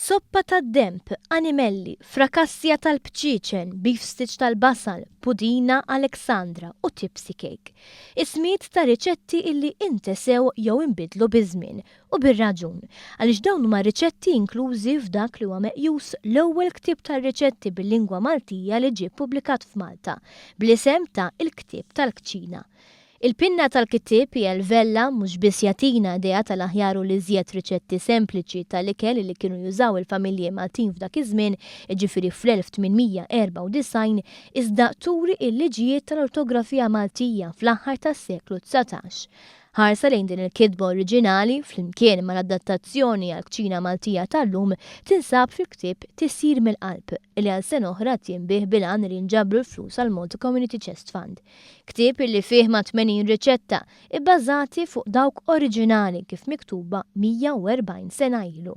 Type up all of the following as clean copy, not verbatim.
Soppa tad-denb, animelli, frakassja tal-bċieċen, beef stitch tal-basal, pudina Alexandra u tipsy cake. Ismijiet ta' riċetti illi intesew jew inbidlu biż-żmien, u bir-raġun, għaliex dawn huma riċetti inklużi f'dak li huwa meqjus l-ewwel ktieb tar-riċetti bil-lingwa Maltija li ġie ppubblikat f'Malta, bl-isem ta' Il-Ktieb tal-Kċina. Il-pinna tal-kittieb E. L. Vella mhux biss jagħtina idea tal-aħjar u l-iżjed riċetti sempliċi tal-ikel li kienu jużaw il-familji Maltin f'dak iż-żmien, jiġifieri fl-1894, iżda turi l-liġijiet tal-ortografija Maltija fl-aħħar tas-seklu 19. Ħarsa lejn din il-kitba oriġinali, flimkien mal-adattazzjoni għall-kċina Maltija tal-lum, tinsab fil-ktieb Tisjir mill-Qalb, li għal sena oħra qed jinbiegħ bil-għan li jinġabru l-flus għall-Malta Community Chest Fund. Ktieb illi fih ma' 80 riċetta, ibbażati fuq dawk oriġinali kif miktuba 140 sena ilu.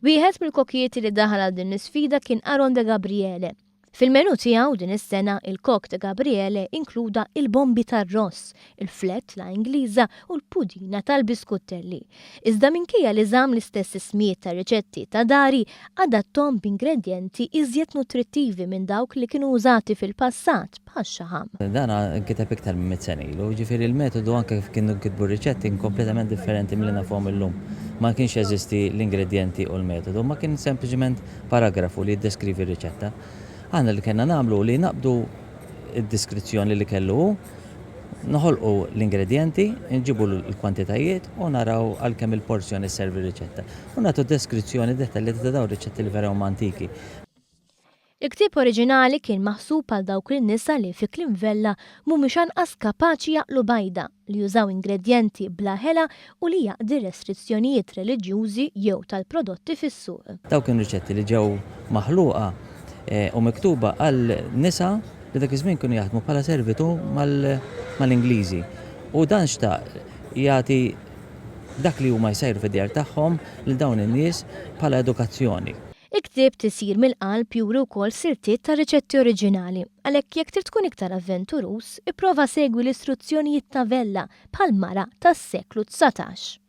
Wieħed mill-kokijiet li daħal għal din l-isfida kien Aaron De Gabriele. Fil-menù tiegħu din is-sena, il-kok De Gabriele inkluda il-bombi tar-ross, il-flett la Ingliża u l-pudina tal-biskuttelli. Iżda minkejja li żamm l-istess ismijiet tar-riċetti ta' dari, adatthom b'ingredjenti iżjed nutrittivi minn dawk li kienu użati fil-passat, bħax-xaħam. Dan inkiteb iktar minn 100 sena ilu, jiġifieri l-metodu anke kif kienu nkitbu r-riċetti kien kompletament differenti milli nafuhom illum. Ma kienx jeżisti l-ingredjenti u l-metodu, ma kien sempliċement paragrafu li jiddeskrivi r-riċetta. Aħna li kellna nagħmlu li naqbdu d-diskrizzjoni li kellu hu, noħolqu l-ingredjenti, nġibu l-kwantitajiet u naraw għal kemm il-porzjoni sservi r-riċetta. U nagħtu deskrizzjoni dettaljata ta' dawn ir-riċetti li vera huma antiki. Il-ktieb oriġinali kien maħsub għal dawk in-nisa li, fi kliem Vella, mhumiex anqas kapaċi jaqlu bajda, li jużaw ingredjenti bla ħela u li jaqdi restrizzjonijiet reliġjużi jew tal-prodotti fis-suq. Dawk kienu riċetti li ġew maħluqa u miktuba għal nisa li dak iż-żmien kienu jaħdmu bħala servitù mal-Ingliżi. U dan xtaq jagħti dak li huma jsajru fid-djar tagħhom lil dawn in-nies bħala edukazzjoni. Il-ktieb Tisjir mill-Qalb juri wkoll siltiet ta' riċetti oriġinali, għalhekk jekk trid tkun iktar avventuruż, ipprova segwi l-istruzzjonijiet ta' Vella bħal mara tas-seklu 19.